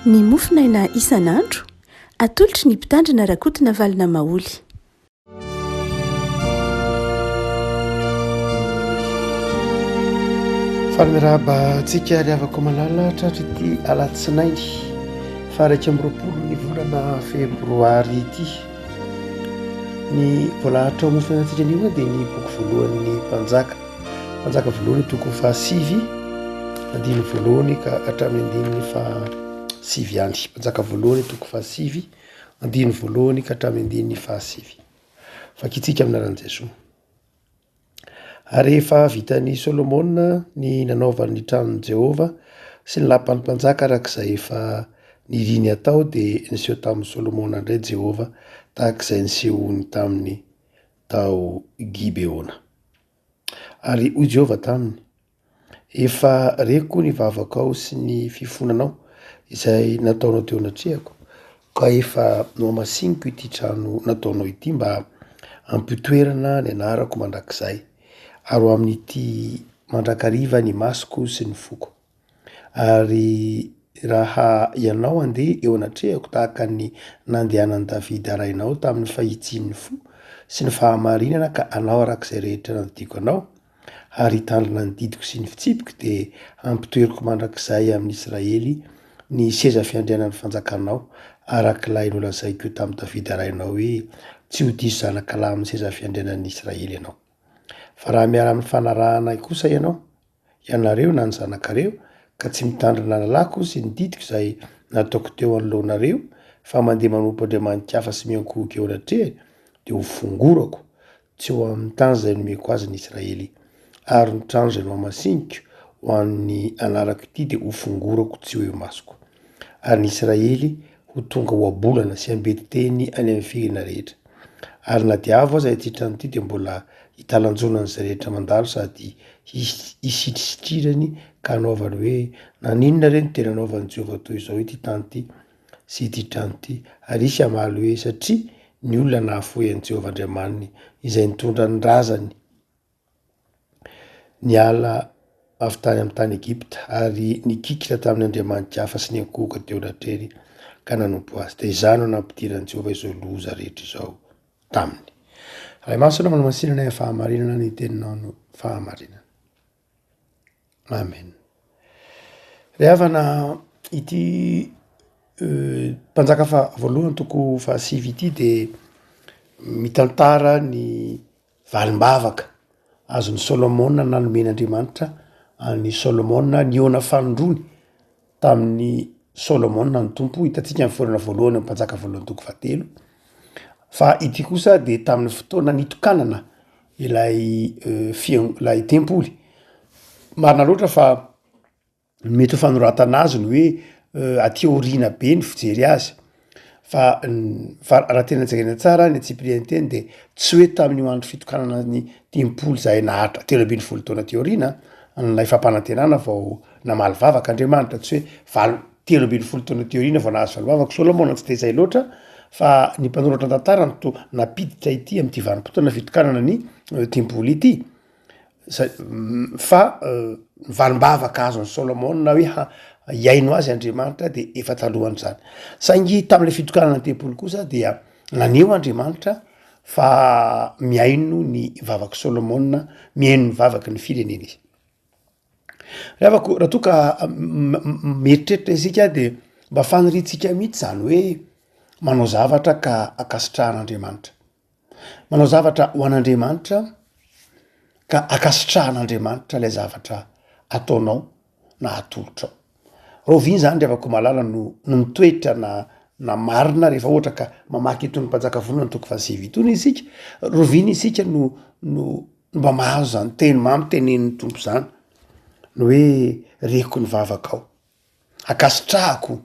Ny mofonaina isan'andro, atolotry ny Mpitandrina Rakotonavalona Maholy. Faly miarahaba antsika ry havako malala tratry ity alatsinainy faha 21 ny volana febroary ity. Ny voalahatra ho mofonainantsika anio dia ny boky voalohan'ny mpanjaka. Mpanjaka voalohany toko fahasivy andininy voalohany ka hatramin'ny andininy fahasivy ihany. Mpanjaka voalohany toko fahasivy andininy voalohany ka hatramin'ny andininy fahasivy. Vakintsika amin'ny anaran'i Jesoa. Ary rehefa vitan'i Solomona ny nanaovany ny tranon'i Jehovah sy ny lapan'ny mpanjaka araka izay efa niriny hatao, dia niseho tamin'i Solomona indray Jehovah tahaka izay nisehoany taminy tao Gibeona. Ary hoy Jehovah taminy, Efa reko ny vavakao sy ny fifonanao izay nataonao teo anatrehako, ka efa nohamasiniko ity trano nataonao ity mba hampitoerana ny anarako mandrakizay, ary ho amin'ity mandrakariva ny masoko sy ny foko. Ary raha ianao handeha eo anatrehako tahaka ny nandehanan'i Davida rainao tamin'ny fahitsian'ny fo sy ny fahamarinana ka hanao araka izay rehetra nandidiako anao, ary hitandrina ny didiko sy ny fitsipiko, dia hampitoeriko mandrakizay amin'i Israely ny seza fiandrianan'ny fanjakanao, araka ilay nolazaiko tamin'i Davida rainao hoe, Tsy ho diso zanakalahy amin'ny seza fiandrianan'ny Israely ianao. Fa raha miala amin'ny fanarahana ahy kosa ianao, ianareo na ny zanakareo, ka tsy mitandrina ny lalàko sy ny didiko izay nataoko teo anoloanareo, fa mandeha manompo andriamani-kafa sy miankohoka eo anatrehany, dia ho fongorako tsy ho amin'ny tany izay nomeko azy ny Israely, ary ny trano izay nohamasiniko ho an'ny anarako ity dia ho fongorako tsy ho eo imasoko. Ary ny Israely ho tonga ohabolana sy ambetiteny any amin'ny firenena rehetra. Ary na dia avo aza ity trano ity dia mbola hitalanjonan'izay rehetra mandalo sady hisitrisitrany ka hanaovany hoe, Naninona re no tena nanaovan'i Jehovah toy izao ity tany ity sy ity trano ity? Ary hisy hamaly hoe, Satria ny olona nahafoy an'i Jehovah Andriamaniny, izay nitondra ny razany Niala avy tany amin'ny tany Egypta ary nikikitra tamin'ny andriamani-kafa sy niankohoka teo anatrehany ka nanompo azy. Dia izany no nampidiran'i Jehovah izao loza rehetra izao taminy. Ray Masina, manamasina anay amin'ny fahamarinana, ny teninao no fahamarinana. Amen. Ry havana, ity mpanjaka faha voalohany toko fahasivy ity dia mitantara ny Valim-bavaka azon'i Solomona nanomen'Andriamanitra an'i Solomona nihaona fanindroany tamin'i Solomona ny Tompo, hitantsika ny volana voalohany amin'ny mpanjaka voalohany toko fahatelo, fa ity kosa de tamin'ny fotoana nitokanana ilay fian- ilay tempoly. Marina loatra fa Ny mety ho fanoratana azy ny hoe aty aoriana be ny fijery azy fa fa raha tena jerena tsara ny antsipiriany teny de tsy hoe tamin'io andro fitokanana ny tempoly zay naharitra 13 taona aty aoriana an'ilay fampanantenana vao namaly vavaka Andriamanitra, tsy hoe valo 13 taona aty aoriana vao nahazo valim-bavaka Solomona, tsy de zay loatra fa ny mpanoratra ny tantara no toa nampiditra ity amin'ity vanim-potoana fitokanana ny tempoly ity. Fa ny valim-bavaka azon'i Solomona hoe hihaino azy Andriamanitra de efa talohan'izany. Saingy tamin'ilay fitokanana ny tempoly kosa dia naneho Andriamanitra fa mihaino ny vavak'i Solomona, mihaino ny vavaky ny firenena izy. Ry havako, raha toa ka mieritreritra isika de mba faniriantsika mihitsy zany hoe manao zavatra ka ankasitrahan'Andriamanitra. Manao zavatra ho an'Andriamanitra ka ankasitrahan'Andriamanitra ilay zavatra ataonao na atolotrao. Rahoviana izany ry havako malala no no mitoetra na na marina rehefa ohatra ka mamaky itony Mpanjaka voalohany toko fahasivy itony isika, rahoviana isika no no mba mahazo izany teny mamy tenenin'ny Tompo izany, ny hoe reko ny vavakao. Ankasitrahako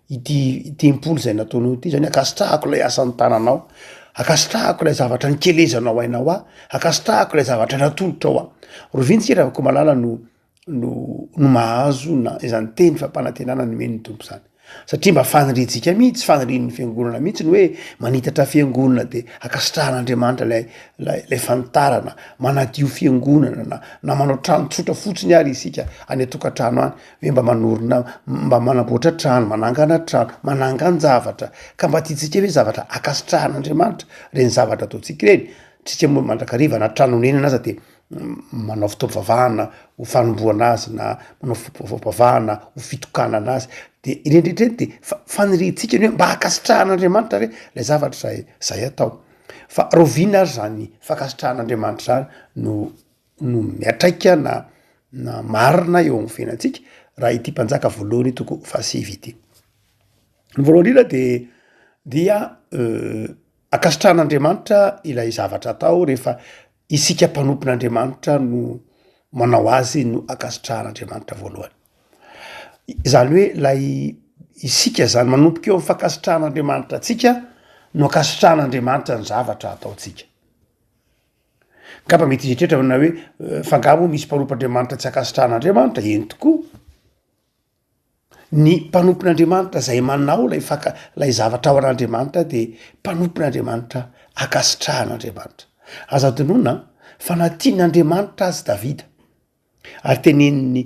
ity tempoly izay nataonao ity, zany hoe ankasitrahako ilay asan'ny tananao, ankasitrahako ilay zavatra nikelezanao aina ho ahy, ankasitrahako ilay zavatra natolotrao ahy. Rovina isika ry havako malala no no no mahazo na izany teny fampanantenana nomen'ny Tompo izany. Satria mba faniriantsika mihitsy, fanirian'ny fiangonana mihitsy ny hoe manitatra fiangonana de ankasitrahan'Andriamanitra lay lay lay fanitarana, manadio fiangonana na na manao trano tsotra fotsiny ary isika any an-tokantrano any, hoe mba manorina mba manamboatra trano, manangana trano, manangan-javatra, ka mba tiantsika hoe zavatra ankasitrahan'Andriamanitra reny zavatra ataontsika ireny, tsika moa mandrakariva na trano onenana aza de manao fotoam-pivavahana ho fanombohana azy na manao fotoam-pivavahana ho fitokanana azy, de ireny rehetra ireny de fa- faniriantsika ny hoe mba hankasitrahan'Andriamanitra re lay zavatra zay zay atao, fa rahoviana ary zany fankasitrahan'Andriamanitra zany no no miatraika na na marina eo amin'ny fiainantsika raha ity mpanjaka voalohany toko fahasivy ity. Ny voalohany indrindra de dia ankasitrahan'Andriamanitra ilay zavatra atao rehefa isika mpanompon'Andriamanitra no manao azy no ankasitrahan'Andriamanitra voalohany. Izany hoe lay isika zany manomboka eo am'fankasitrahan'Andriamanitra antsika no ankasitrahan'Andriamanitra ny zavatra ataontsika. Angamba mety hieritreritra na hoe fa angaha moa misy mpanompon'Andriamanitra tsy ankasitrahan'Andriamanitra? Eny tokoa. Ny mpanompon'Andriamanitra zay manao lay faka- lay zavatra ao an'Andriamanitra de mpanompon'Andriamanitra ankasitrahan'Andriamanitra. Aza adinoina fa na tian'Andriamanitra azy Davida, ary tenenin'ny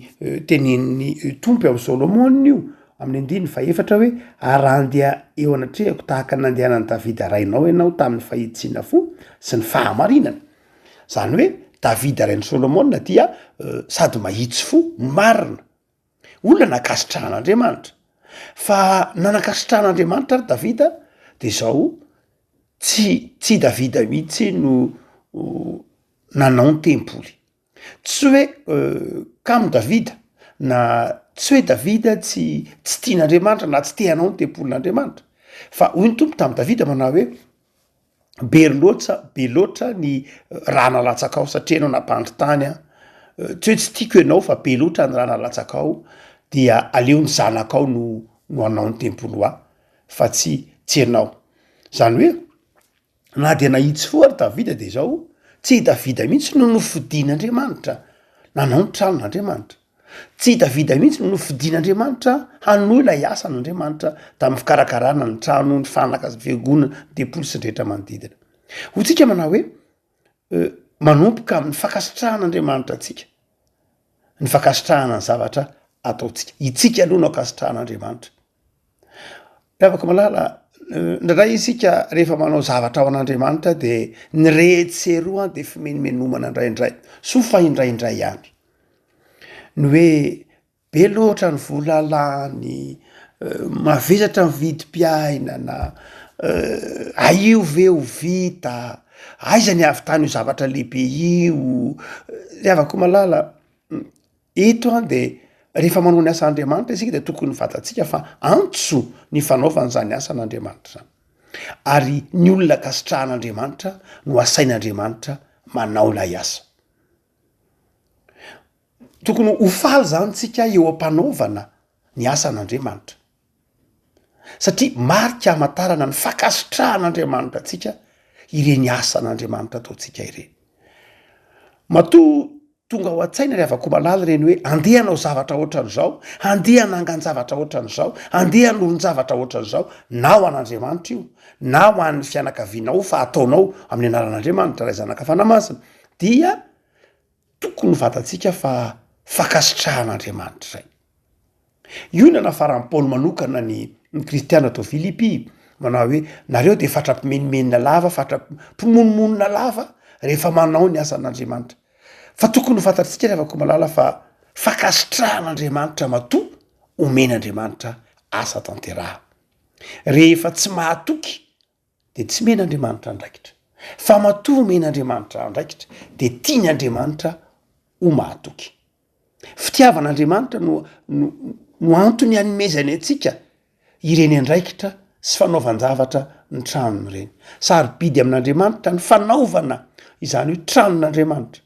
tenenin'ny Tompo eo am'Solomona io amin'ny andininy fahefatra hoe ary raha handeha eo anatrehako tahaka ny nandehanan'i Davida rainao ianao tamin'ny fahitsiana fo sy ny fahamarinana. Zany hoe Davida rain'i Solomona dia sady mahitsy fo no marina. Olona nankasitrahan'Andriamanitra. Fa na nankasitrahan'Andriamanitra ary Davida de zao, tsy tsy i Davida mihitsy no nanao ny tempoly. Tsy hoe kamo Davida na tsy hoe Davida tsy tsy tian'Andriamanitra na tsy te hanao ny tempolin'Andriamanitra, fa hoy ny Tompo tamin'i Davida manao hoe be loatra be loatra ny rà nalatsakao satria ianao nampandry tany an, tsy hoe tsy tiako ianao fa be loatra ny rà nalatsakao dia aleo ny zanakao no no hanao ny tempoly ho ahy fa tsy tsy ianao, zany hoe na dia nahitsy fo ary Davida de zao tsy i Davida mihitsy no nofidin'Andriamanitra nanao ny tranon'Andriamanitra. Tsy i Davida mihitsy no nofidin'Andriamanitra hanohy ilay asan'Andriamanitra tamin'ny fikarakarana ny trano, ny fanaka, ny fiangonana, ny tempoly sy ny rehetra manodidina. Hoy tsika manao hoe manomboka amin'ny fankasitrahan'Andriamanitra antsika, ny fankasitrahana ny zavatra ataontsika. Itsika aloha no ankasitrahan'Andriamanitra. Ry havako malala, indraindray isika rehefa manao zavatra ho an'Andriamanitra de ny re etsy sy eroa de fimenomenomana indraindray, soa fa indraindray ihany. Ny hoe be loatra ny vola lany, mavesatra ny vidim-piainana, ahio ve ho vita, aiza ny ahavitana io zavatra lehibe io, ry havako malala. Eto an de rehefa manao ny asan'Andriamanitra isika de tokony fantatsika fa antso ny fanaovana izany asan'Andriamanitra zany. Ary ny olona ankasitrahan'Andriamanitra no asain'Andriamanitra manao ilay asa. Tokony ho faly zany tsika eo am-panaovana ny asan'Andriamanitra. Satria marika hamantarana ny fankasitrahan'Andriamanitra antsika ireny asan'Andriamanitra ataontsika ireny. Matoa Tonga ao an-tsaina ry havako malala ireny hoe andeha hanao zavatra ohatran'izao, handeha hanangan-javatra ohatran'izao, handeha hanorin-javatra ohatran'izao, na ho an'Andriamanitra io, na ho an'ny fianakavianao fa ataonao amin'ny anaran'Andriamanitra Ray Zanaka Fanahy Masina, dia tokony ho fantatsika fa fankasitrahan'Andriamanitra izay. Io no nanafaran'i Paoly manokana ny ny kristiana tao Filipy, manao hoe, nareo dia fatra-pimenomenona lava, fatra-pimonomonona lava rehefa manao ny asan'Andriamanitra. Fa tokony ho fantatsika ry havako malala fa fankasitrahan'Andriamanitra matoa omen'Andriamanitra asa tanterahana. Rehefa tsy mahatoky de tsy men'Andriamanitra andraikitra. Fa matoa omen'Andriamanitra andraikitra de tian'Andriamanitra ho mahatoky. Fitiavan'Andriamanitra no no no antony anomezany antsika ireny andraikitra sy fanaovan-javatra ny tranony ireny. Sarobidy amin'Andriamanitra ny fanaovana izany hoe tranon'Andriamanitra.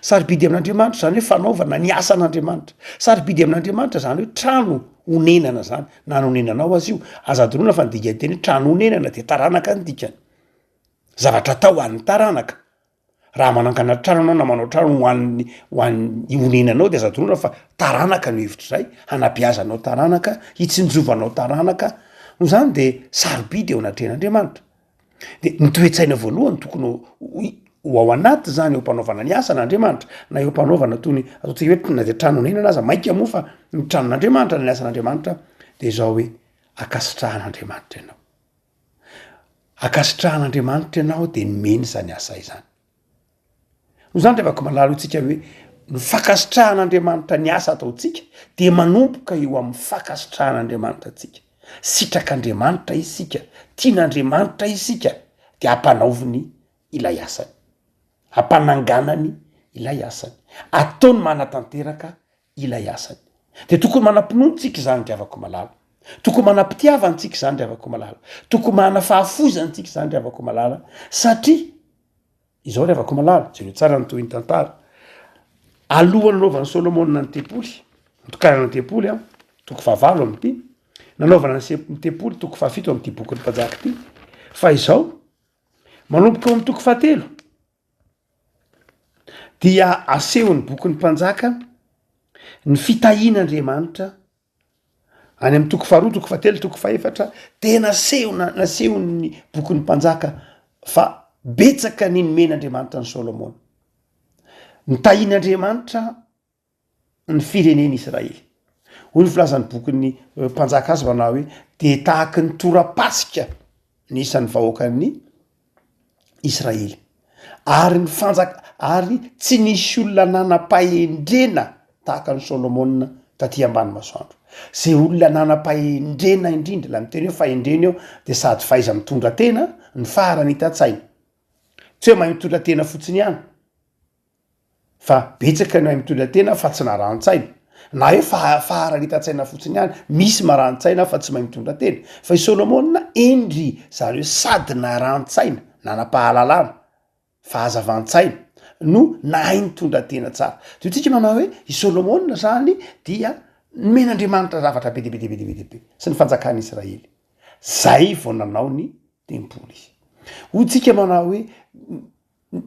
Sarobidy amin'Andriamanitra izany hoe fanaovana ny asan'Andriamanitra. Sarobidy amin'Andriamanitra izany hoe trano onenana zany, na nonenanao aza io. Aza adinoina fa ny dikan'ny teny hoe trano onenana de taranaka ny dikany. Zavatra atao ho an'ny taranaka. Raha manangana trano anao na manao trano ho an'ny ho an'ny honenanao de aza adinoina fa taranaka no hevitr'izay, hanabeazanao taranaka, hitsinjovanao taranaka, noho izany de sarobidy eo anatrehan'Andriamanitra. De ny toe-tsaina voalohany tokony ho ao anaty zany eo am-panaovana ny asan'Andriamanitra na eo am-panaovana toy ny ataontsika hoe na de trano honenana aza mainka moa fa ny tranon'Andriamanitra na ny asan'Andriamanitra de izao hoe ankasitrahan'Andriamanitra ianao. Ankasitrahan'Andriamanitra ianao de nomeny izany asa izany. Noho izany ry havako malala hoy tsika hoe ny fankasitrahan'Andriamanitra ny asa ataontsika dia manomboka eo amin'ny fankasitrahan'Andriamanitra antsika. Sitrak'Andriamanitra isika, tian'Andriamanitra isika de ampanaoviny ilay asany, ampananganany ilay asany, ataony manatanteraka ilay asany. De tokony manam-pinoana tsika izany ry havako malala. Tokony manam-pitiavana tsika izany ry havako malala. Tokony manana fahafoizana tsika izany ry havako malala satria izao ry havako malala, jereo tsara ny tohin'ny tantara. Alohan'ny nanaovan'i Solomona ny tempoly, nitokanana ny tempoly an, toko fahavalo amin'ity, nanaovana ny se- ny tempoly toko fahafito amin'ity bokin'ny mpanjaka ity. Fa izao, manomboka eo amin'ny toko fahatelo, Dia asehon'ny bokin'ny Mpanjaka ny fitahian'Andriamanitra any amin'ny toko faharoa, toko fahatelo, toko fahefatra, dia nasehona nasehon'ny bokin'ny Mpanjaka fa betsaka ny nomen'Andriamanitra an'i Solomona. Nitahian'Andriamanitra ny firenena Israely. Hoy ny filazan'ny bokin'ny Mpanjaka azy manao hoe, dia tahaky ny tora-pasika ny isan'ny vahoakan'ny Israely. Ary ny fanjaka, ary tsy nisy olona nanam-pahendrena tahaka an'i Solomona taty ambany masoandro. Zay olona nanam-pahendrena indrindra, la miteny hoe fahendrena eo de sady fahaiza-mitondra tena ny faharanitan-tsaina. Tsy hoe mahay mitondra tena fotsiny ihany. Fa betsaka ny mahay mitondra tena fa tsy narahan-tsaina. Na hoe faharanitan-tsaina fotsiny ihany, misy marahan-tsaina fa tsy mahay mitondra tena. Fa i Solomona hendry, zany hoe sady narahan-tsaina, nanam-pahalalana, fahazavan-tsaina, no nahay nitondra tena tsara. De hoy tsika manao hoe i Solomona zany dia nomen'Andriamanitra zavatra be dia be dia be dia be dia be sy ny fanjakan'Israely. Zay vao nanao ny tempoly izy. Hoy tsika manao hoe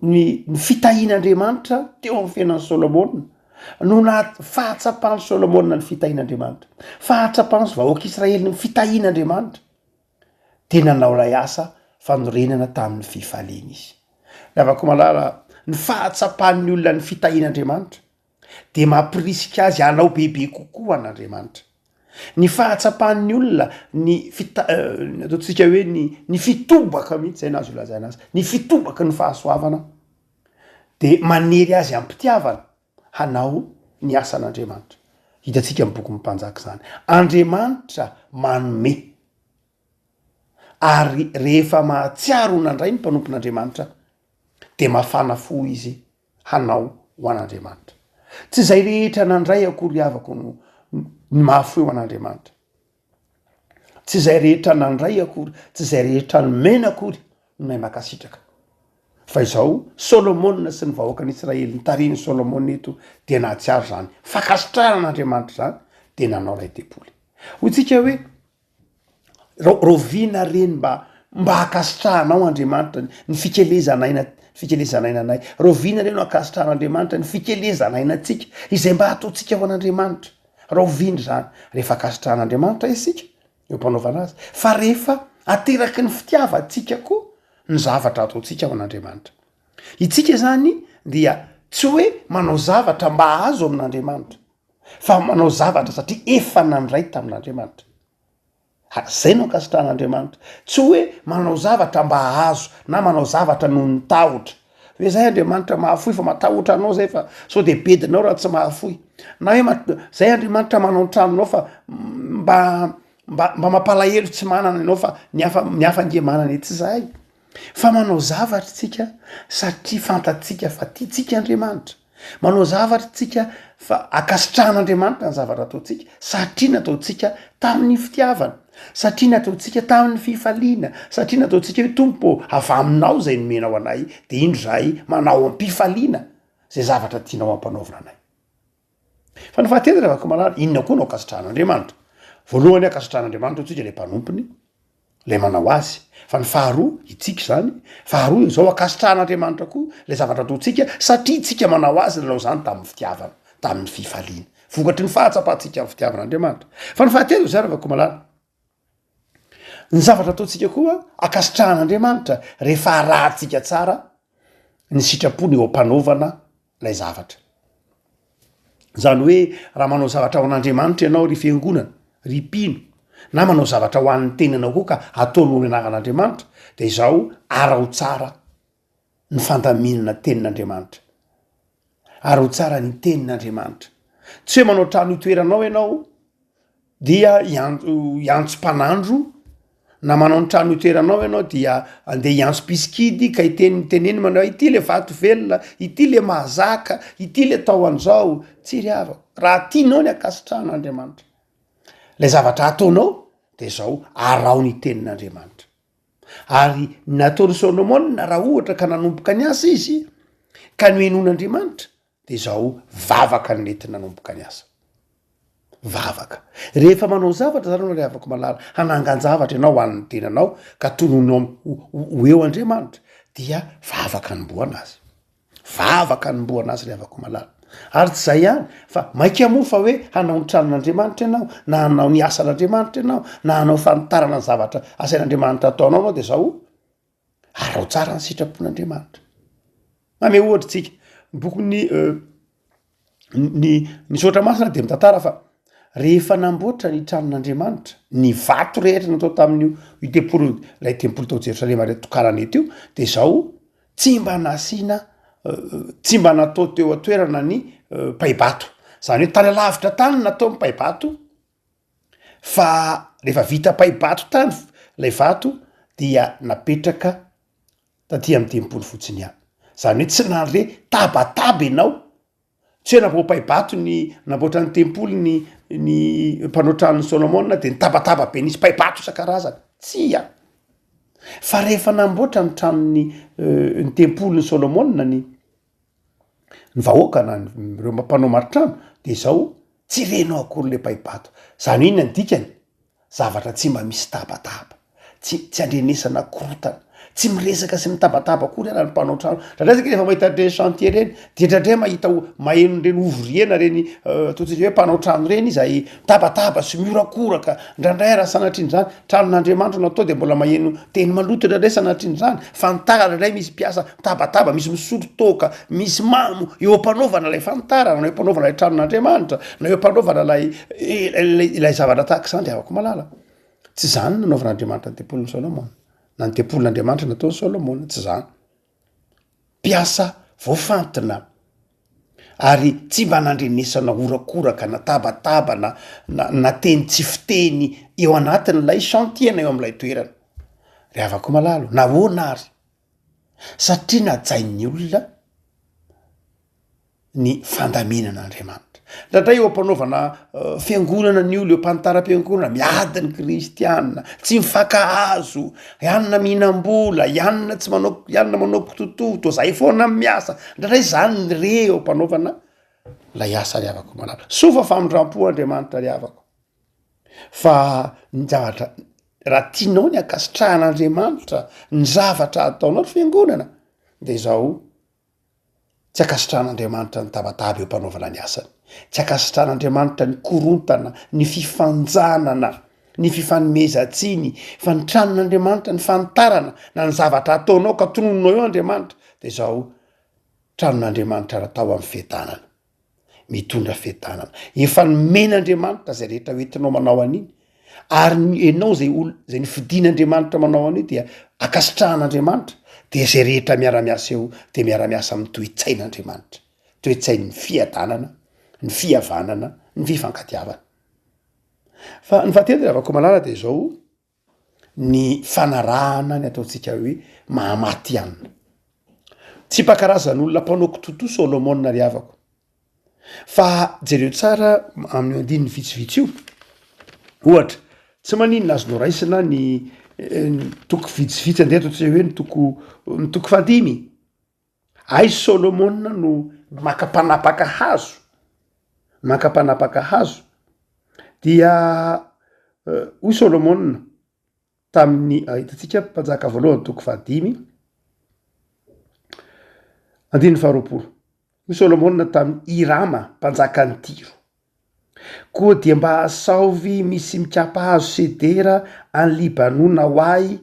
ny ny fitahian'Andriamanitra teo amin'ny fiainan'i Solomona no naha fahatsapan'i Solomona ny fitahian'Andriamanitra, fahatsapan'ny vahoaka Israely ny fitahian'Andriamanitra, dia nanao ilay asa fanorenana tamin'ny fifaliana izy. Ry havako malala, ny fahatsapan'ny olona ny fitahian'Andriamanitra dia mampirisika azy hanao bebe kokoa an'Andriamanitra. Ny fahatsapan'ny olona ny fita- ataontsika hoe ny ny fitobaka mihitsy zay no azo ilazana azy, ny fitobaky ny fahasoavana de manery azy am-pitiavana hanao ny asan'Andriamanitra. Hitantsika amin'ny bokin'ny Mpanjaka izany. Andriamanitra manome ary rehefa mahatsiaro ho nandray ny mpanompon'Andriamanitra de mafana fo izy hanao ho an'Andriamanitra. Tsy izay rehetra nandray akory havako no ny mahafoy ho an'Andriamanitra. Tsy izay rehetra nandray akory, tsy izay rehetra nomena akory no nahay mankasitraka. Fa izao, Solomona sy ny vahoakan'Israely notarihin'i Solomona eto dia nahatsiaro izany fankasitrahana an'Andriamanitra izany dia nanao ilay tempoly. Hoy tsika hoe Rahoviana re ny mba mba hankasitrahanao Andriamanitra ny fikelezan'aina fikelezan'aina anay? Rahoviana re no hankasitrahan'Andriamanitra ny fikelezan'aina antsika izay mba ataontsika ho an'Andriamanitra? Rahoviana izany? Rehefa ankasitrahan'Andriamanitra isika eo am-panaovana azy, fa rehefa ateraky ny fitiavantsika koa ny zavatra ataontsika ho an'Andriamanitra. Itsika izany dia tsy hoe manao zavatra mba hahazo amin'Andriamanitra, fa manao zavatra satria efa nandray tamin'Andriamanitra. Ary zay no ankasitrahan'Andriamanitra. Tsy hoe manao zavatra mba hahazo na manao zavatra noho ny tahotra. Hoe zay Andriamanitra mahafoy fa matahotra anao zay fa sao de bedinao raha tsy mahafoy. Na hoe zay Andriamanitra manao ny tranonao fa mba mba mba mampalahelo tsy manana ianao fa ny hafa ny hafa ange manana e, tsy zay. Fa manao zavatra tsika satria fantatsika fa tiantsika Andriamanitra. Manao zavatra tsika fa ankasitrahan'Andriamanitra ny zavatra ataontsika satria nataontsika tamin'ny fitiavana, satria nataontsika tamin'ny fifaliana, satria nataontsika hoe Tompo ô, avy aminao izay nomenao anay de indro zahay manao am-pifaliana zay zavatra tianao ampanaovina anay. Fa ny fahatelo ry havako malala, inona koa no ankasitrahan'Andriamanitra? Voalohany ankasitrahan'Andriamanitra hoy tsika le mpanompony. Ilay manao azy. Fa ny faharoa, itsika izany, faharoa izao ankasitrahan'Andriamanitra koa ilay zavatra ataontsika satria itsika manao azy nanao izany tamin'ny fitiavana, tamin'ny fifaliana. Vokatry ny fahatsapantsika ny fitiavan'Andriamanitra. Fa ny fahatelo izay Ravakomalala, ny zavatra ataontsika koa ankasitrahan'Andriamanitra rehefa arahantsika tsara ny sitrapony eo am-panaovana ilay zavatra. Zany hoe raha manao zavatra ho an'Andriamanitra ianao ry fiangonana, ry mpino, na manao zavatra ho an'ny tenanao koa ka atao noho ny anaran'Andriamanitra, de izao araho tsara ny fandaminana tenin'Andriamanitra. Araho tsara ny tenin'Andriamanitra. Tsy hoe manao trano itoeranao ianao dia hiantso mpanandro na manao ny trano itoeranao ianao dia andeha hiantso mpisikidy ka hiteny teneno manao ity le vato velona, ity le mahazaka, ity le atao an'izao, tsy ry havako, raha tianao ny ankasitrahan'Andriamanitra le zavatra ataonao de zao araho ny tenin'Andriamanitra. Ary ny nataon'i Solomona raha ohatra ka nanomboka ny asa izy ka nohenoin'Andriamanitra de zao vavaka no nety nanomboka ny asa. Vavaka. Rehefa manao zavatra zany anao ry havako malala, hanangan-javatra ianao ho an'ny tenanao ka tononao ho eo Andriamanitra dia vavaka anombohana azy. Vavaka anombohana azy ry havako malala. Ary tsy zay ihany fa maika moa fa hoe hanao ny tranon'Andriamanitra ianao na hanao ny asan'Andriamanitra ianao na hanao fanitarana ny zavatra asain'Andriamanitra ataonao anao de zao Araho tsara ny sitrapon'Andriamanitra. Mamehy ohatra tsika, ny bokin'ny ny ny soratra masina dia mitantara fa rehefa namboatra ny tranon'Andriamanitra, ny vato rehetra natao tamin'io io tempoly lay tempoly tao Jerosalema ray tokanana eto io de zao tsy mba nasiana tsy mba natao teo an-toerana ny pai-bato, zany hoe tany alavitra tany natao ny pai-bato Fa rehefa vita pai-bato tany lay vato dia napetraka taty amin'ny tempoly fotsiny ihany. Zany hoe tsy nandre tabataba ianao, tsy hoe navao pai-bato ny namboatra ny tempoly ny ny mpanao tranon'i Solomona de nitabataba be nisy pai-bato isan-karazany, tsia! Fa rehefa namboatra ny tranon'ny ny tempolin'i Solomona ny ny vahoaka na ireo mpanao maritrano de zao tsy renao akory le pai-bato, zany hoe inona ny dikany? Zavatra tsy mba misy tabataba, tsy tsy andrenesana korontana, tsy miresaka sy mitabataba akory ara ny mpanao trano, ndraindray zaka rehefa mahita an'ireny chantier reny de ndraindray mahita o- maheno an'ireny ouvrier na reny ataontsika hoe mpanao trano reny izy mitabataba sy mihorakoraka, ndraindray raha sanatrian'izany tranon'Andriamanitra no atao de mbola maheno teny maloto ndraindray sanatrian'izany, fanitarana indray misy mpiasa mitabataba, misy misotro toaka, misy mamo eo am-panaovana ilay fanitarana na eo am-panaovana ilay tranon'Andriamanitra na eo am-panaovana ilay ilay zavatra tahaka izany ry havako malala. Tsy izany no nanaovan'Andriamanitra ny tempolin'i Solomona na ny tempolin'Andriamanitra nataon'i Solomona, tsy izany. Mpiasa voafantina ary tsy mba nandrenesana horakoraka na tabataba na na na teny tsy fiteny eo anatin'ilay chantier na eo amin'ilay toerana. Ry havako malala ô, nahoana ary? Satria najain'ny olona ny fandaminan'Andriamanitra. Indraindray eo am-panaovana fiangonana ny olona, eo am-panitaram-piangonana, miady ny kristiana, tsy mifankahazo, ianona mihinam-bola, ianona tsy manao, ianona manao kitotoa, toa zay foana no miasa. Indraindray zany ny re eo am-panaovana lay asa ry havako malala. Soa fa famindram-po Andriamanitra ry havako. Fa ny zavatra, raha tianao ny hankasitrahan'Andriamanitra ny zavatra ataonao ry fiangonana, de zao, Tsy ankasitrahan'Andriamanitra ny tabataba eo am-panaovana ny asany. Tsy ankasitrahan'Andriamanitra ny korontana, ny fifanjanana, ny fifanomezan-tsiny, fa ny tranon'Andriamanitra, ny fanitarana, na ny zavatra ataonao ka tononinao eo Andriamanitra, dia izao, tranon'Andriamanitra natao amin'ny fiadanana. Mitondra fiadanana. Efa nomen'Andriamanitra izay rehetra hoentinao manao an'iny, ary ny enao zay ol- zay nofidin'Andriamanitra manao an'io dia ankasitrahan'Andriamanitra, de zay rehetra miara-miasa eo de miara-miasa amin'ny toe-tsain'Andriamanitra, toe-tsain'ny fiadanana, ny fihavanana, ny fifankatiavana. Fa ny fahatelo ry havako malala de zao, ny fanarahana ny ataontsika hoe mahamatihanina. Tsy mpakarazan'olona mpanao kitotoa Solomona ry havako. Fa jereo tsara amin'io andininy vitsivitsy io, ohatra, tsy maninona azonao raisina ny toko vitsivitsy andeha ataontsika hoe ny toko ny toko fahadimy. Aiza Solomona no maka mpanapaka hazo, maka mpanapaka hazo, dia hoy Solomona. Tamin'ny, hitantsika Mpanjaka voalohany toko fahadimy, andininy faharoapolo. Hoy Solomona tamin'i Hirama, mpanjakan'i Tyro, Koa dia mba asaovy misy mikapa hazo sedera any Libanona ho ahy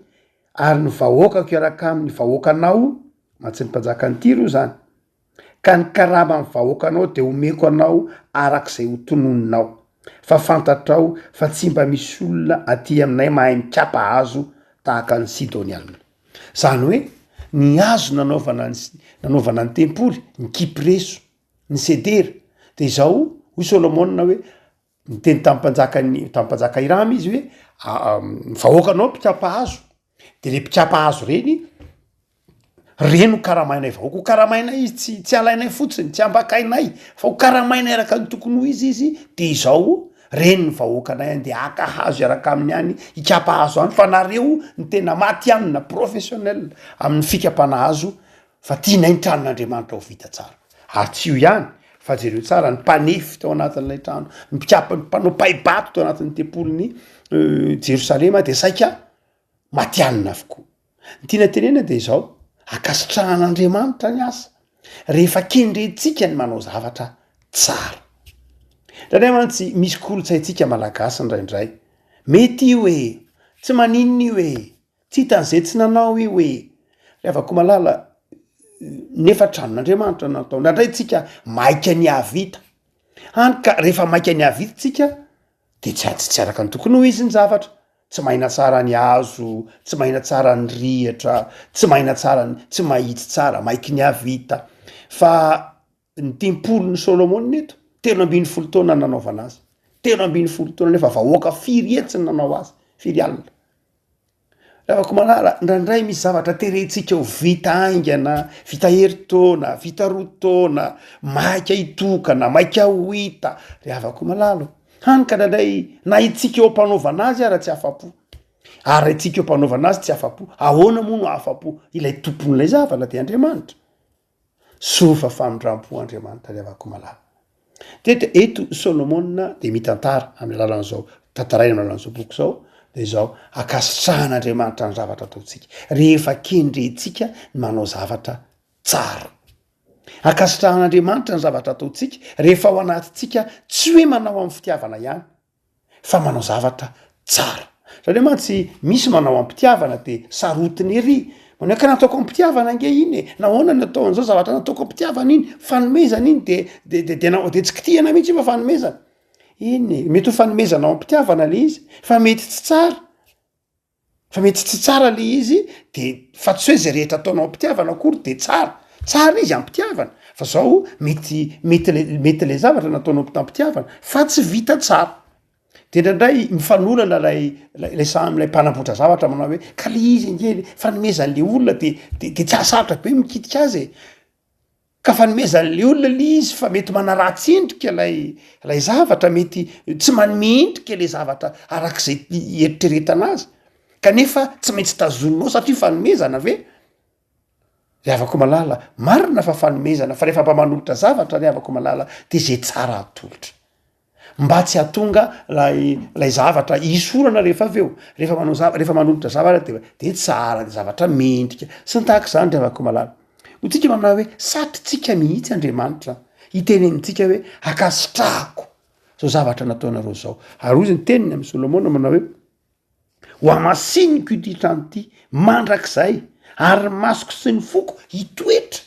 ary ny vahoakako hiaraka amin'ny vahoakanao, mantsy ny mpanjakan'i Tyro io izany, ka ny karaman'ny vahoakanao dia homeko anao araka izay ho tononinao, fa fantatrao fa tsy mba misy olona aty aminay mahay mikapa hazo tahaka ny Sidoniana. Izany hoe ny hazo nanaovana ny nanaovana ny tempoly, ny kypreso, ny sedera, de izao hoy Solomona hoe niteny tamin'ny mpanjakan'ny tamin'ny mpanjaka Hirama izy hoe ny vahoakanao mpikapa hazo, de le mpikapa hazo reny, reny ho karamainay vahoaka, ho karamainay izy tsy tsy alainay fotsiny, tsy ambakainay fa ho karamainay araka ny tokony ho izy izy, de izao reny ny vahoakanay andeha haka hazo hiaraka aminy any, hikapa hazo any fa nareo ny tena matihanina, professionnel amin'ny fikapana hazo fa tianay ny tranon'Andriamanitra ho vita tsara. Ary tsy io ihany fa jereo tsara ny mpanefy tao anatin'ilay trano, ny mpikapa, ny mpanao pai-bato tao anatin'ny tempolin'i Jerosalema dia saika matihanina avokoa. Ny tiana tenena dia izao, ankasitrahan'Andriamanitra ny asa rehefa kendrentsika ny manao zavatra tsara. Indraindray mantsy misy kolontsaintsika malagasy indraindray, mety io e, tsy maninona io e, tsy hitan'izay tsy nanao io e, ry havako malala, nefa tranon'Andriamanitra no natao. Indraindray tsika maika ny hahavita, hany ka rehefa maika ny hahavita tsika de tsy tsy araka ny tokony ho izy ny zavatra, tsy mahina tsara ny hazo, tsy mahina tsara ny rihatra, tsy mahina tsara ny, tsy mahitsy tsara, maiky ny hahavita, fa ny tempolin'i Solomona eto, 13 taona nanaovana azy, 13 taona nefa vahoaka firy hetsy no nanao azy, firy alina. Ravako malala, indraindray misy zavatra terentsika ho vita haingana, vita herintaona, vita roa taona, maika hitokana, maika ho hita, ry havako malala ô. Hany ka indraindray na itsika eo am-panaovana azy ara tsy afa-po. Ary raha itsika eo am-panaovana azy tsy afa-po, ahoana moa no hahafa-po ilay tompon'ilay zavatra dia Andriamanitra? Soa fa famindram-po Andriamanitra ry havako malala. Teto eto Solomona dia mitantara amin'ny alalan'izao tantaraina amin'ny alalan'izao boky izao dia izao ankasitrahan'Andriamanitra ny zavatra ataontsika rehefa kendrentsika ny manao zavatra tsara. Ankasitrahan'Andriamanitra ny zavatra ataontsika rehefa ao anatintsika tsy hoe manao amin'ny fitiavana ihany fa manao zavatra tsara. Zareo mantsy misy manao am-pitiavana de sarotiny ery, manao hoe ka nataoko am-pitiavana ange iny e, nahoana no atao an'izao zavatra nataoko am-pitiavana iny, fanomezana iny de de de de de tsy kitihana mihitsy io fa fanomezana. Eny e, mety ho fanomezana ao am-pitiavana le izy fa mety tsy tsara. Fa mety tsy tsara le izy de fa tsy hoe zay rehetra ataonao am-pitiavana akory de tsara, tsara izy am-pitiavana fa zao mety mety le mety le zavatra nataonao tam-pitiavana fa tsy vita tsara, de indraindray mifanolana lay lay lay samy lay mpanamboatra zavatra manao hoe ka le izy ange le fanomezan'le olona de de de tsy ahasarotra be mikitika azy e. Ka fanomezan'le olona le izy fa mety manaratsy endrika lay lay zavatra, mety tsy manome endrika le zavatra arak'izay ieritreretana azy, kanefa tsy maintsy tazoninao satria fanomezana ve? Ry havako malala, marina fa fanomezana fa rehefa mba manolotra zavatra ry havako malala de zay tsara atolotra. Mba tsy hahatonga lay lay zavatra hisy olana rehefa avy eo, rehefa manao zava- rehefa manolotra zavatra de de tsara de zavatra mendrika sy ny tahaka izany ry havako malala. Hoy tsika manao hoe satrintsika mihitsy Andriamanitra hiteny amintsika hoe ankasitrahako zao zavatra nataonareo zao, ary hoy izy ny teniny amin'i Solomona manao hoe. Ho hamasiniko ity trano ity mandrakizay, ary ny masoko sy ny foko hitoetra.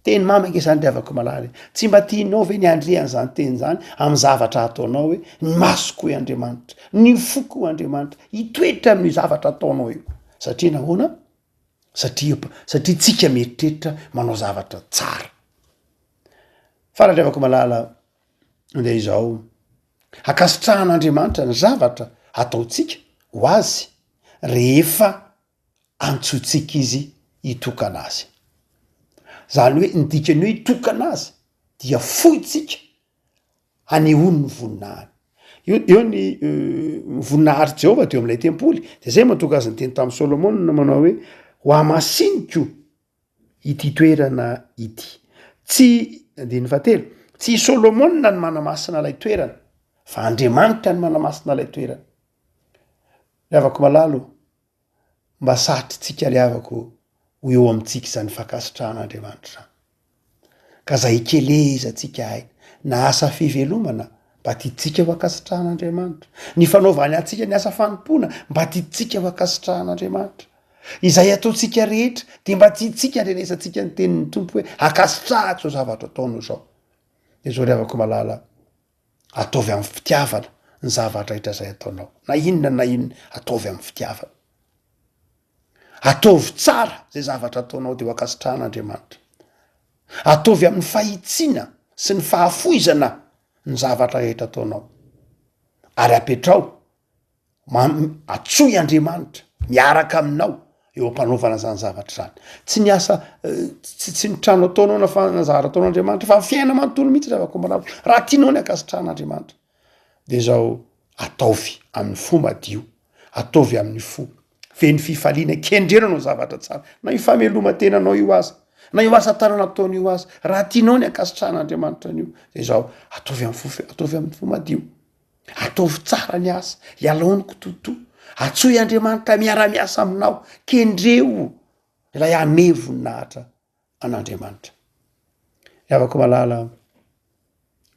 Teny mamy ange izany ry havako malala e! Tsy mba tianao ve ny handre an'izany teny izany amin'ny zavatra ataonao hoe, ny masoko hoy Andriamanitra, ny foko hoy Andriamanitra, hitoetra amin'io zavatra ataonao io. Satria nahoana? Satria, satria tsika mieritreritra manao zavatra tsara. Fa ry havako malala, dia izao. Ankasitrahan'Andriamanitra ny zavatra ataontsika ho Azy rehefa antsointsika Izy hitokana Azy. Izany hoe ny dikan'ny hoe hitokana Azy dia fointsika hanehoany ny voninahiny. Eo eo ny voninahitr'i Jehovah teo amin'ilay tempoly, de zay mahatonga azy niteny tamin'i Solomona manao hoe hohamasiniko ity toerana ity. Tsy, andininy fahatelo, tsy i Solomona no manamasina ilay toerana, fa Andriamanitra no manamasina ilay toerana. Ry havako malala ô, Mba satrintsika ry havako ho eo amintsika izany fankasitrahan'Andriamanitra izany. Ka zay ikelezantsika aina, na asa fivelomana, mba tiantsika ho ankasitrahan'Andriamanitra. Ny fanaovany antsika ny asa fanompoana, mba tiantsika ho ankasitrahan'Andriamanitra. Izay ataontsika rehetra, dia mba tiantsika andrenesantsika ny tenin'ny Tompo hoe, ankasitrahako izao zavatra ataonao izao. Dia izao ry havako malala, ataovy amin'ny fitiavana ny zavatra rehetra izay ataonao. Na inona na inona, ataovy amin'ny fitiavana. Ataovy tsara izay zavatra ataonao dia ho ankasitrahan'Andriamanitra. Ataovy amin'ny fahitsiana sy ny fahafoizana ny zavatra rehetra ataonao. Ary apetrao, antsoy Andriamanitra miaraka aminao eo am-panaovana izany zavatra izany. Tsy ny asa, tsy tsy ny trano ataonao na fa na zavatra ataon'Andriamanitra fa ny fiainana manontolo mihitsy ry havako malala. Raha tianao ny ankasitrahan'Andriamanitra de zao ataovy amin'ny fo madio, ataovy amin'ny fo feno fifaliana, kendrena anao zavatra tsara, na io fameloman-tenanao io aza, na io asa tanana ataonao io aza, raha tianao ny ankasitrahan'Andriamanitra an'io de zao ataovy amin'ny fo fe-, ataovy amin'ny fo madio, ataovy tsara ny asa, ialao ny kitoatoa, antsoy Andriamanitra miara-miasa aminao, kendreo ilay hamehy voninahitra an'Andriamanitra. Ry havako malala,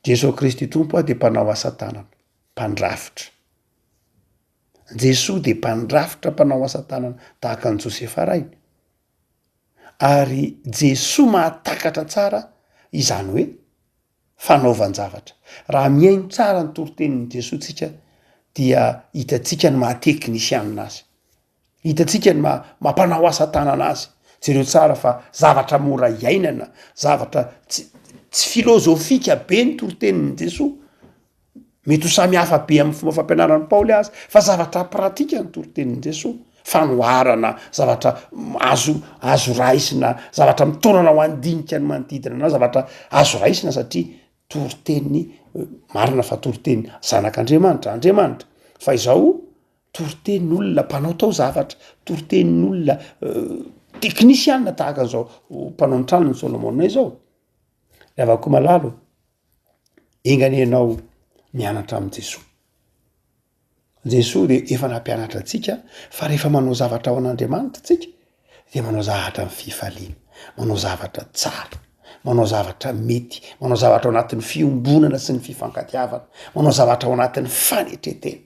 Jesoa Kristy Tompo dia mpanao asa tanana, mpandrafitra. Jesoa dia mpandrafitra mpanao asa tanana tahaka an'i Josefa rainy. Ary Jesoa mahatakatra tsara izany hoe fanaovan-javatra. Raha mihaino tsara ny toritenin'i Jesoa tsika dia hitantsika ny maha teknisianina azy. Hitantsika ny maha mampanao asa tanana azy. Jereo tsara fa zavatra mora iainana, zavatra tsy tsy filôzôfika be ny toritenin'i Jesoa. Mety ho samy hafa be amin'ny fomba fampianaran'i Paoly aza, fa zavatra pratika ny toritenin'i Jesoa. Fanoharana, zavatra azo azo raisina, zavatra mitaona anao handinika ny manodidina anao, zavatra azo raisina satria toriteny marina fa toriteny zanak'Andriamanitra, Andriamanitra. Fa izao Toritenin'olona mpanao taozavatra, toritenin'olona teknisiana tahaka an'izao mpanao ny tranon'i Solomona izao. Ry havako malala ô, enga anie ianao mianatra amin'i Jesoa. Jesoa dia efa nampianatra antsika fa rehefa manao zavatra ho an'Andriamanitra tsika dia manao zavatra amin'ny fifaliana, manao zavatra tsara, manao zavatra mety, manao zavatra ao anatin'ny fiombonana sy ny fifankatiavana, manao zavatra ao anatin'ny fanetren-tena.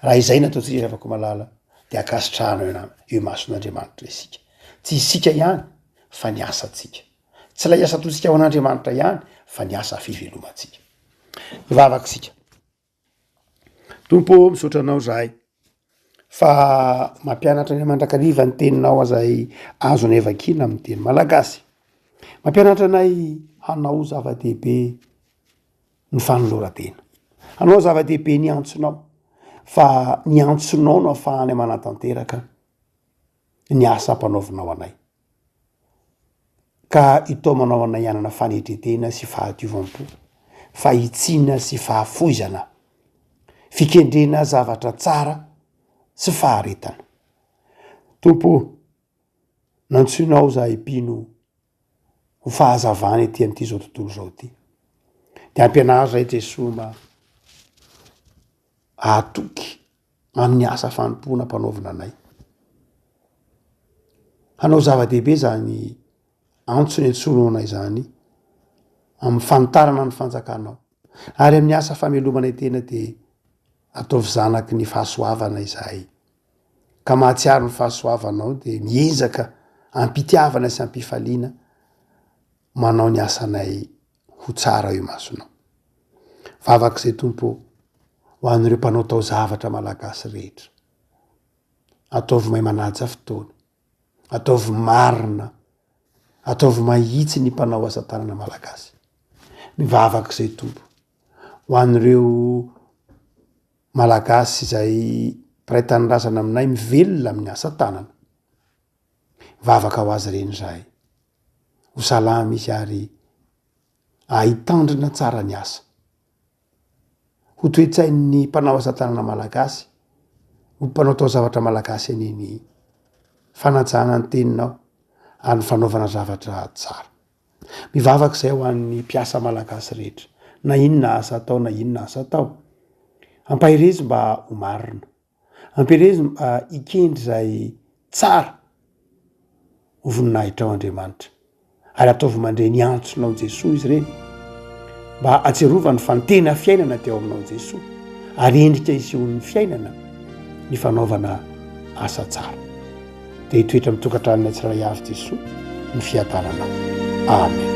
Raha izay no ataontsika ry havako malala dia ankasitrahana eo eo imason'Andriamanitra isika. Tsy isika ihany fa ny asantsika. Tsy ilay asa ataontsika ho an'Andriamanitra ihany fa ny asa fivelomantsika. Hivavaka isika. Tompo ô, misaotra anao zahay fa mampianatra anay mandrakariva ny teninao izay azonay vakiana amin'ny teny malagasy. Mampianatra anay hanao zava-dehibe ny fanoloran-tena. Hanao zava-dehibe ny antsonao, fa ny antsonao no ahafahanay manatanteraka ny asa ampanaovinao anay. Ka itaomanao anay hanana fanetren-tena sy fahadiovam-po, fahitsiana sy fahafoizana, fikendrena zavatra tsara sy faharetana. Tompo ô, nantsoinao izahay mpino ho fahazavana ety amin'ity izao tontolo izao ity. De ampianaro zahay Jesoa mba hahatoky amin'ny asa fanompoana ampanaovina anay. Hanao zava-dehibe zany antso niantsoanao anay zany amin'ny fanitarana ny fanjakanao ary amin'ny asa famelomanay tena de ataovy zanaky ny fahasoavana izahay. ka mahatsiaro ny fahasoavanao dia miezaka am-pitiavana sy am-pifaliana manao ny asanay ho tsara eo imasonao. Vavaka izay Tompo ô, ho an'ireo mpanao taozavatra malagasy rehetra. Ataovy mahay manaja fotoana, ataovy marina, ataovy mahitsy ny mpanao asa tanana malagasy. Mivavaka izay Tompo, ho an'ireo Malagasy izay mpiray tanindrazana aminay mivelona amin'ny asa tanana. Mivavaka ho azy ireny izahay. Ho salama izy ary ahitandrina tsara ny asa. Ho toe-tsain'ny mpanao asa tanana malagasy, ho mpanao taozavatra malagasy anie ny fanajana ny teninao ary ny fanaovana zavatra tsara. Mivavaka izay ho an'ny mpiasa malagasy rehetra, na inona asa atao na inona asa atao. Ampaherezo mba ho marina. Ampiherezo mba hikendry izay. tsara ho voninahitrao Andriamanitra. Ary ataovy mandre ny antsonao Jesoa izy ireny mba hatsiarovany fa ny tena fiainana dia ao aminao Jesoa ary endrika isehoan'ny fiainana ny fanaovana asa tsara. Dia hitoetra amin'ny tokantranonay tsirairay avy Jesoa ny fiadananao. Amen.